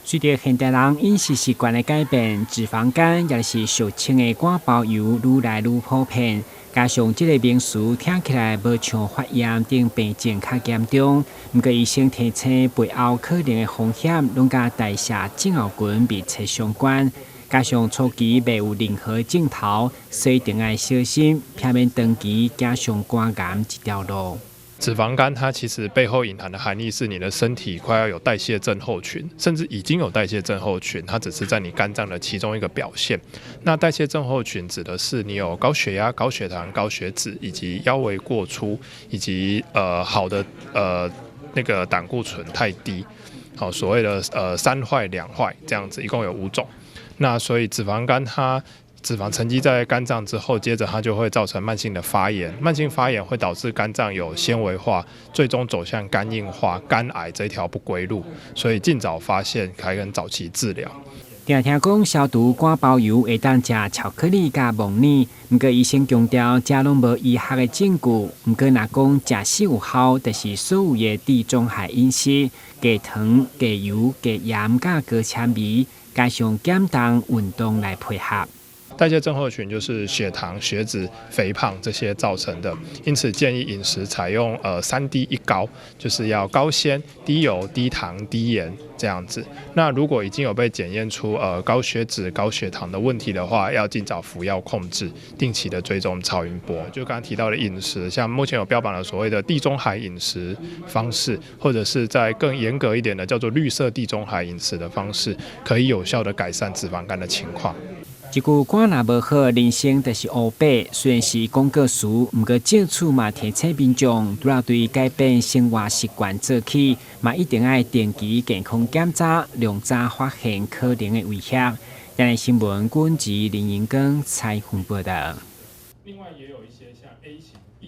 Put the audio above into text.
隨著現代人飲食習慣的改變，脂肪肝也就是俗稱的肝包油，愈來愈普遍。加上這個名詞聽起來無像發炎等病症較嚴重，毋過醫生提醒背後可能的風險，攏佮代謝症候群密切相關。加上初期未有任何症頭，所以一定愛小心，避免長期走上肝癌這條路。脂肪肝它其實背後隱含的含義是你的身體快要有代謝症候群，甚至已經有代謝症候群，它只是在你肝臟的其中一個表現。那代謝症候群指的是你有高血壓、高血糖、高血脂，以及腰圍過粗，以及好的那個膽固醇太低，好，所謂的三壞兩壞這樣子，一共有五種。那所以脂肪肝它脂肪沉積在肝臟之後，接着它就會造成慢性的發炎，慢性發炎會導致肝臟有纖維化，最終走向肝硬化、肝癌這條不歸路。所以盡早發現，才能早期治療。聽聽講消除肝包油會當食巧克力佮芒奶，毋過醫生強調，這攏無醫學的證據。毋過若講食死有效，就是所謂的地中海飲食，低糖、低油、低鹽佮高纖維，加上減重運動來配合。代謝症候群就是血糖、血脂、肥胖這些造成的，因此建議飲食採用三低一高，就是要高纖、低油、低糖、低鹽這樣子。那如果已經有被檢驗出高血脂、高血糖的問題的話，要盡早服藥控制，定期的追蹤超音波。就剛剛提到的飲食，像目前有標榜的所謂的地中海飲食方式，或者是再更嚴格一點的叫做綠色地中海飲食的方式，可以有效的改善脂肪肝的情況。一句肝若無好，人生就是烏白。雖然是廣告詞，毋過政府嘛提醒民眾，除了對改變生活習慣做起，嘛一定愛定期健康檢查，量早發現可能的危險。亞視新聞，軍籍林英光採訪報道。另外也有一些像 A 型。